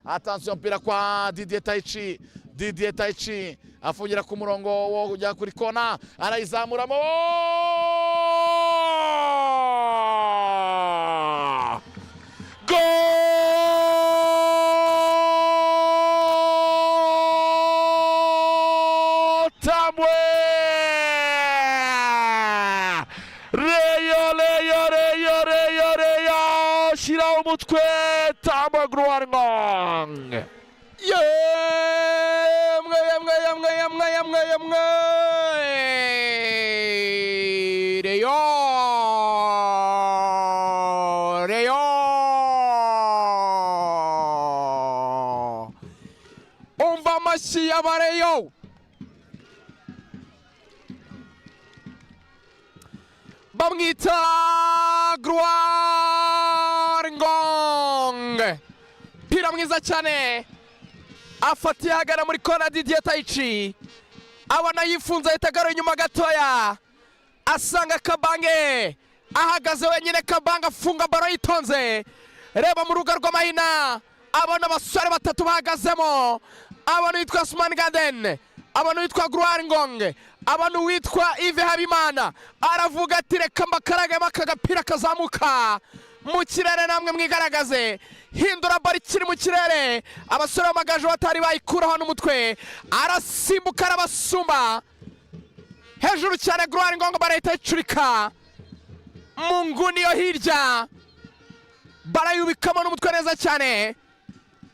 Attention, mpira kwa Didier Taichi. Didier Taichi afungira ku murongo wo kujya kuri kona, arayizamuramo. Goal! Tambwe! Reyo, reyo, reyo, reyo, reyo! Shyira umutwe, Tambwe Gloire Ngong! Yemwe, yemwe, yemwe, yemwe, yemwe, yemwe! Reyo, reyo! Umva amashyi y'abareyo! Bamwita Gloire Ngong, pira mwiza cyane, afatiye ahagana muri kona. Didier Taichi abona yifunze, ahita agaruye inyuma gatoya, asanga Kabange ahagaze wenyine. Kabange afunga baro yitonze. Reba mu rugo rw'amahina, abona abasore batatu bahagazemo, abona uwitwa Sumani Garden, abona uwitwa Gloire Ngong, abona uwitwa Yves Habimana, aravuga ati: "Reka mbakaragemo aka gapira kazamuka mu kirere, namwe mwigaragaze." Hindura baro ikiri mu kirere, abasore b'Amagaju batari bayikuraho n'umutwe, arasimbuka arabasumba hejuru cyane. Gloire Ngong barahita icurika mu nguni yo hirya, barayubikamo n'umutwe neza cyane.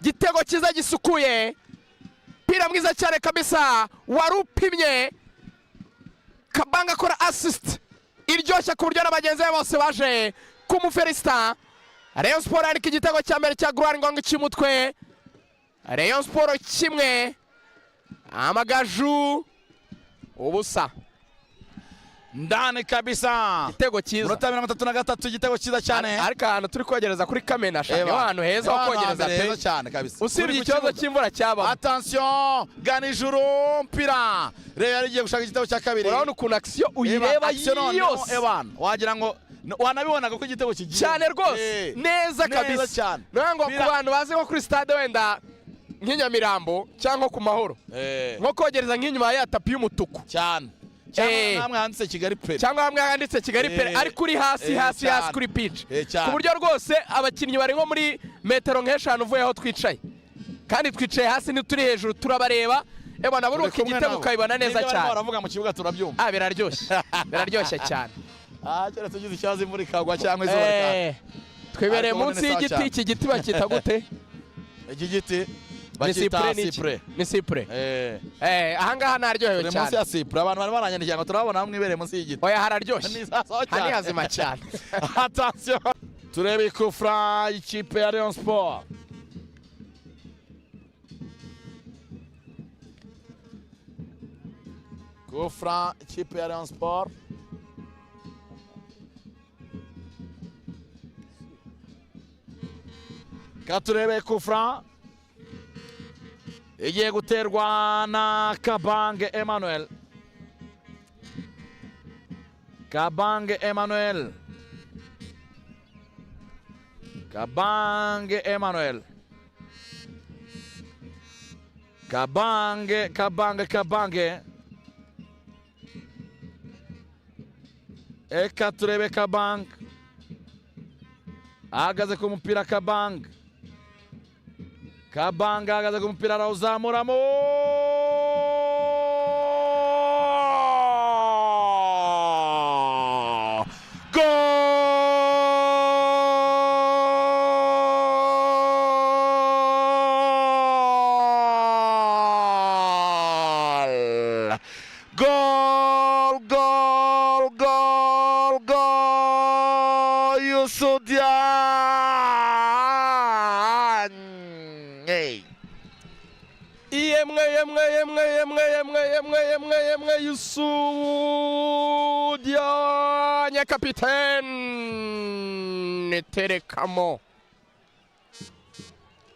Gitego cyiza gisukuye, pira mwiza cyane kabisa, wari upimye. Kabanga akora assist iryoshye ku buryo na bagenzi be bose baje kumufelisita. Rayon Sport yandika igitego cya mbere cya Gloire Ngong cy'umutwe. Rayon Sport 1, Amagaju 0. Ndani kabisa. Igitego cyiza. Minota 33, igitego cyiza cyane. Ariko ahantu turi kogereza kuri Kamena sha, niho hantu heza ho Niho hantu kogereza hambere pe. Heza cyane kabisa. Usibye Turi ku ikibazo kibuga. cy'imvura cyabamo. Attention, Ganijuru, mpira. Reyo yari igiye gushaka igitego cya kabiri. Urabona ukuntu action uyireba Action noneho, yose. Ewana, wagira ngo wanabibonaga ko igitego kigiye. Cyane rwose. Neza Neza kabisa. cyane. Niyo ngo ku bantu bazi nko kuri stade wenda nk'inyamirambo cyangwa nko ku Mahoro, nko kogereza nk'inyuma ya tapi y'umutuku. Cyane. Cyangwa namwe handitse Kigali Pele. Cyangwa hamwe handitse Kigali Pele, ariko uri hasi, hasi, hasi kuri pitch, ku buryo rwose abakinnyi bari nko muri metero nk'eshanu uvuye aho twicaye, kandi twicaye hasi, ntituri hejuru, turabareba. Ebona Turi buruka kumwe igitego nabo. ukabibona neza N'ibyo barimo cyane. baravuga mu kibuga turabyumva. Ah, biraryoshye, biraryoshye cyane. Ah, keretse ugize ikibazo imvura ikagwa cyangwa izuba rikaka. Twibereye Ariko ubundi munsi ni sawa y'igiti. cyane. Iki giti bacyita gute? Iki giti Ni bacyita cyprès, ni iki? cyprès. Ni cyprès. Ahangaha naryohewe Turi munsi cyane. ya cyprès. Abantu barimo baranyandikira ngo turabona hamwe ibereye munsi y'igiti. Oya, hararyoshye. Ni sawa Aha ni cyane. hazima cyane. Attention, turebe ikufra y'ikipe ya Rayon Sport. Kufra ikipe ya Rayon Sport. Ka turebe kufra igiye guterwa na Kabange Emmanuel. Kabange Emmanuel, Kabange Emmanuel, Kabange, Kabange, Kabange. Eka turebe Kabange ahagaze ku mupira. Kabange, Kabange ahagaze ku mupira, arawuzamuramo. Goal! Goal, goal, goal, goal! Youssou Diagne! Yemwe, yemwe, yemwe, yemwe, yemwe, yemwe, yemwe, yemwe! Youssou Diagne, kapitene, terekamo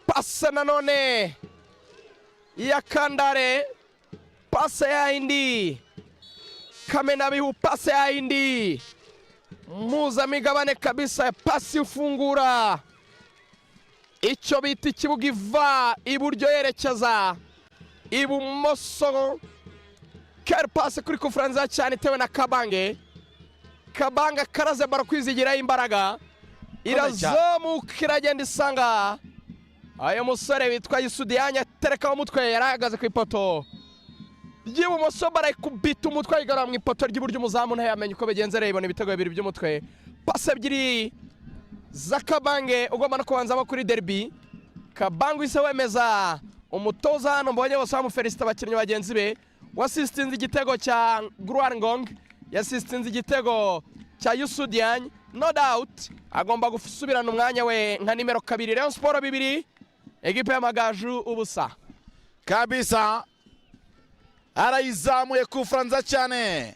pase nanone ya Kandare, pase ya indi Kamenabihu, pase ya indi mpuzamigabane kabisa, pasi ifungura. Icyo bita ikibuga, iva iburyo yerekeza ibumoso. Quelle passe kuri coup franc nziza cyane itewe na Kabange. Kabange akaraze ballon, kwizigiraho imbaraga, irazamuka, iragenda isanga ayo musore witwa Youssou Diagne, aterekaho umutwe. Yari ahagaze ku ipoto ry'ibumoso, barayikubita umutwe, ayigarura mu ipoto ry'iburyo. Umuzamu ntiyamenye uko bigenze. Rero ibitego bibiri by'umutwe, passe ebyiri za Kabange, ugomba no kubanzamo kuri derby. Kabange uhise wemeza umutoza. Hano mbonye bose bamufelicita, abakinnyi bagenzi be. Wasisitinze igitego cya Gruar Ngong, yasisitinze igitego cya Youssou Diagne. No doubt agomba gusubirana umwanya we nka nimero 2. Rayon Sport 2, ekipe y'Amagaju 0. Kabisa, arayizamuye coup franc nziza cyane.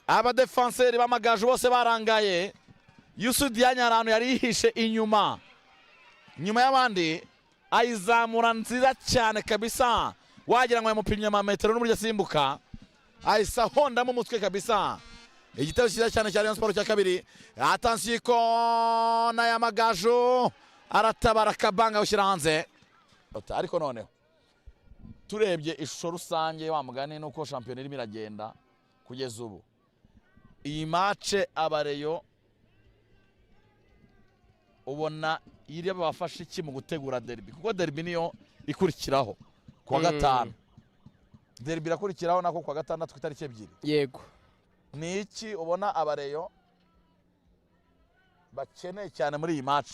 Abadefanseri b'Amagaju bose barangaye. Youssou Diagne ahantu yari yihishe inyuma, nyuma y'abandi, ayizamura nziza cyane kabisa, wagira ngo yamupimye amametero n'uburyo asimbuka, ahise ahondamo umutwe kabisa. Igitego cyiza cyane cya Rayon Sport cya kabiri. Attention, ikona y'Amagaju, aratabara Kabanga, awushyira hanze. Ariko noneho turebye ishusho rusange, wa mugani nuko shampiyona irimo iragenda kugeza ubu, iyi match abareyo ubona iri babafasha iki mu gutegura derby? Kuko derby niyo ikurikiraho kuwa gatanu. Derby irakurikiraho nako kuwa gatandatu ku itariki 2. Yego. Ni iki ubona abareyo bakeneye cyane muri iyi match?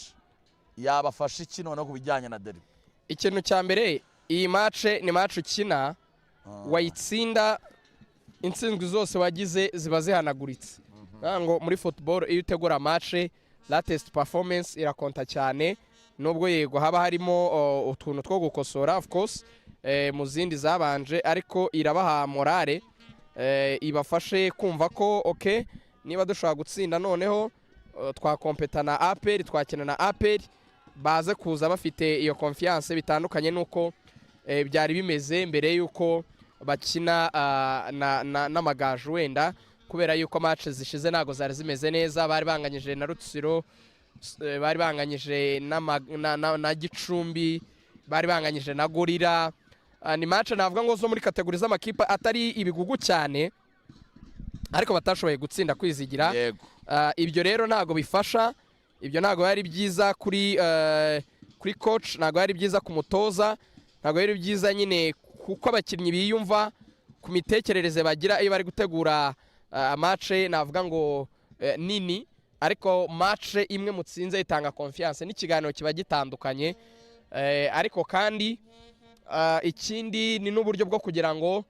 Yabafasha iki noneho ku bijyanye na derby? Ikintu cya mbere, iyi match ni match ukina, wayitsinda intsinzwi zose wagize ziba zihanaguritse. Ngo muri football, iyo utegura match, latest performance irakonta cyane, nubwo yego haba harimo utuntu two gukosora, of course, mu zindi zabanje, ariko irabaha morale, ibafashe kumva ko ok, niba dushobora gutsinda noneho twakompeta na APR, twakina na APR, baze kuza bafite iyo confiance, bitandukanye n'uko byari bimeze mbere y'uko bakina n'Amagaju wenda, kubera yuko match zishize ntabwo zari zimeze neza. Bari banganyije na Rutsiro, bari banganyije na Gicumbi, bari banganyije na Gorilla. Ni match navuga ngo zo muri catégorie z'amakipe atari ibigugu cyane, ariko batashoboye gutsinda, kwizigira. Ibyo rero ntabwo bifasha, ibyo ntabwo yari byiza kuri coach, ntabwo yari byiza ku mutoza, ntabwo yari byiza nyine kuko abakinnyi biyumva ku mitekerereze bagira iyo bari gutegura match navuga ngo nini. Ariko match imwe mutsinze itanga confiance, n'ikiganiro kiba gitandukanye. Ariko kandi ikindi ni n'uburyo bwo kugira ngo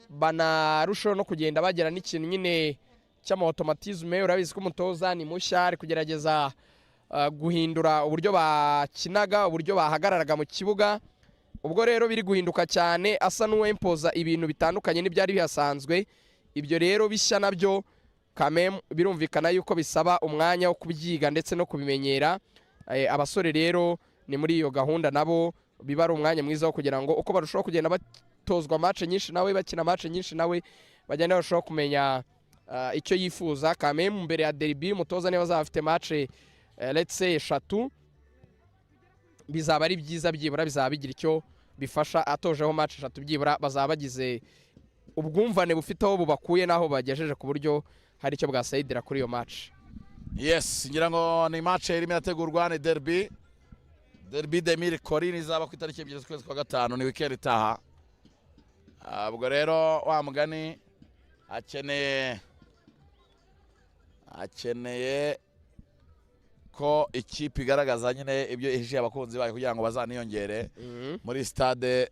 banarusheho no kugenda bagira n'ikintu nyine cy'ama automatisme. Urabizi ko umutoza ni mushya, ari kugerageza guhindura uburyo bakinaga, uburyo bahagararaga mu kibuga. Ubwo rero biri guhinduka cyane, asa n'uwempoza ibintu bitandukanye n'ibyari bihasanzwe. Ibyo rero bishya nabyo kamem birumvikana yuko bisaba umwanya wo kubyiga ndetse no kubimenyera. Abasore rero ni muri iyo gahunda, nabo biba ari umwanya mwiza wo kugira ngo uko barushaho kugenda batozwa match nyinshi nawe, bakina match nyinshi nawe, bagenda barushaho kumenya icyo yifuza. Kamem mbere ya derby, umutoza niba azaba afite match let's say eshatu, bizaba ari byiza, byibura bizaba bigira icyo bifasha. Atojeho match eshatu, byibura bazaba bagize ubwumvane bufite aho bubakuye n'aho bagejeje, ku buryo hari icyo bwasayidira kuri iyo match. Yes, ngira ngo ni match irimo irategurwa, ni derby, Derby des Mille Collines, izaba ku itariki 2 z'ukwezi kwa gatanu, ni weekend itaha. Ubwo rero wa mugani akeneye ko ikipe igaragaza nyine ibyo ihishiye abakunzi bayo kugira ngo bazaniyongere muri stade.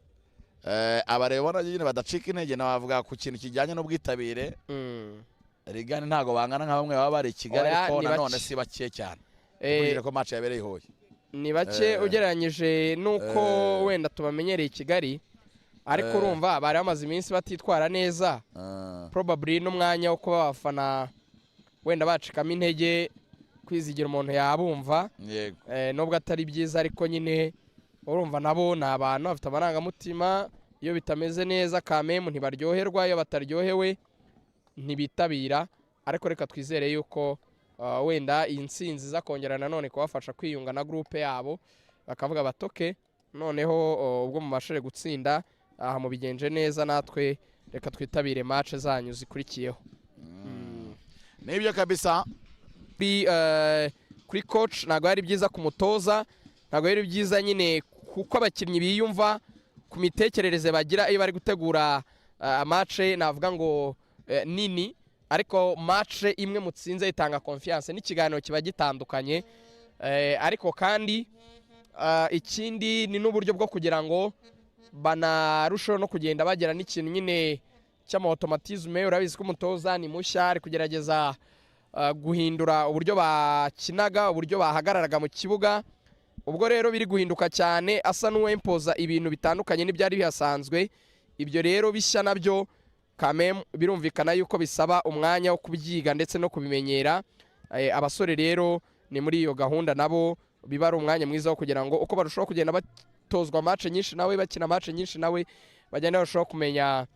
Abareba ubona nyine badacika intege, nabavuga ku kintu kijyanye n'ubwitabire. Rigani ntabwo bangana nka bamwe baba bari i Kigali, Oya, ariko ni nanone bake. si bake cyane ukurikije ko match yabereye i Huye. Ni bake ugereranyije n'uko wenda tubamenyereye i Kigali, ariko urumva bari bamaze iminsi batitwara neza, probably n'umwanya wo kuba abafana wenda bacikamo intege, kwizigira umuntu yabumva. Nubwo atari byiza, ariko nyine urumva nabo ni abantu bafite amarangamutima. Iyo bitameze neza kamemu ntibaryoherwa, iyo bataryohewe ntibitabira. Ariko reka twizere yuko wenda iyi nsinzi iza kongera nanone kubafasha kwiyunga na groupe yabo. Bakavuga bati: "Okay, noneho ubwo mubashije gutsinda aha, mubigenje neza, natwe reka twitabire match zanyu zikurikiyeho." Nibyo kabisa. Kuri coach ntabwo ari byiza, ku mutoza ntabwo ari byiza nyine, kuko abakinnyi biyumva ku mitekerereze bagira iyo bari gutegura match, navuga ngo nini. Ariko match imwe mutsinze itanga confiance, n'ikiganiro kiba gitandukanye. Ariko kandi ikindi ni n'uburyo bwo kugira ngo banarusheho no kugenda bagira n'ikintu nyine cy'ama automatisme. Urabizi ko umutoza ni mushya, ari kugerageza guhindura uburyo bakinaga, uburyo bahagararaga mu kibuga. Ubwo rero biri guhinduka cyane, asa n'uwempoza ibintu bitandukanye n'ibyari bihasanzwe. Ibyo rero bishya nabyo kamem birumvikana yuko bisaba umwanya wo kubyiga ndetse no kubimenyera. Abasore rero ni muri iyo gahunda nabo, biba ari umwanya mwiza wo kugira ngo uko barushaho kugenda batozwa match nyinshi nawe, bakina match nyinshi nawe, bagenda barushaho kumenya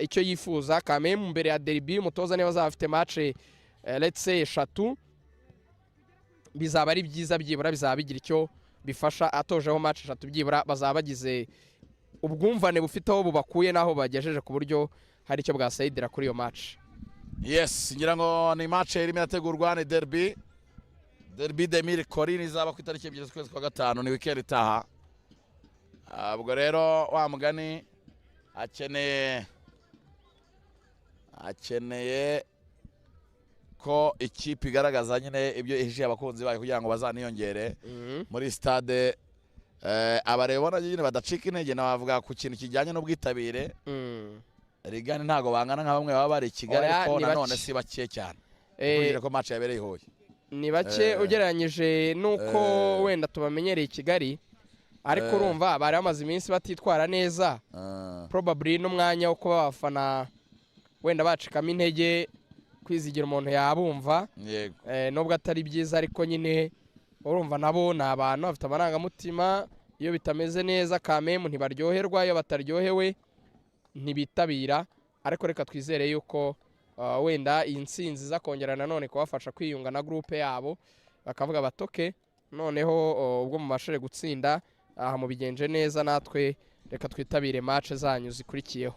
icyo yifuza. Kamem mbere ya derby, umutoza niba azaba afite match let's say eshatu, bizaba ari byiza, byibura bizaba bigira icyo bifasha. Atojeho match eshatu, byibura bazaba bagize ubwumvane bufite aho bubakuye n'aho bagejeje, ku buryo hari icyo bwasayidira kuri iyo match. Yes, ngira ngo ni match irimo irategurwa, ni derby, Derby des Mille Collines, izaba ku itariki 2 z'ukwezi kwa gatanu, ni weekend itaha. Ubwo rero wa mugani akeneye ko ikipe igaragaza nyine ibyo ihishiye abakunzi bayo kugira ngo bazaniyongere muri stade. Abareba nyine badacika intege, nabavuga ku kintu kijyanye n'ubwitabire. Rigani ntabwo bangana nka bamwe baba bari i Kigali, Oya, ariko ni nanone bake. si bake cyane ukurikije ko match yabereye i Huye. Ni bake ugereranyije n'uko wenda tubamenyereye i Kigali, ariko urumva bari bamaze iminsi batitwara neza, probably n'umwanya wo kuba abafana wenda bacikamo intege, kwizigira umuntu yabumva. Nubwo atari byiza, ariko nyine urumva nabo ni abantu bafite amarangamutima. Iyo bitameze neza kamemu ntibaryoherwa, iyo bataryohewe ntibitabira. Ariko reka twizere yuko wenda iyi nsinzi iza kongera nanone kubafasha kwiyunga na groupe yabo, bakavuga bati: "Okay, noneho ubwo mubashije gutsinda aha, mubigenje neza, natwe reka twitabire match zanyu zikurikiyeho."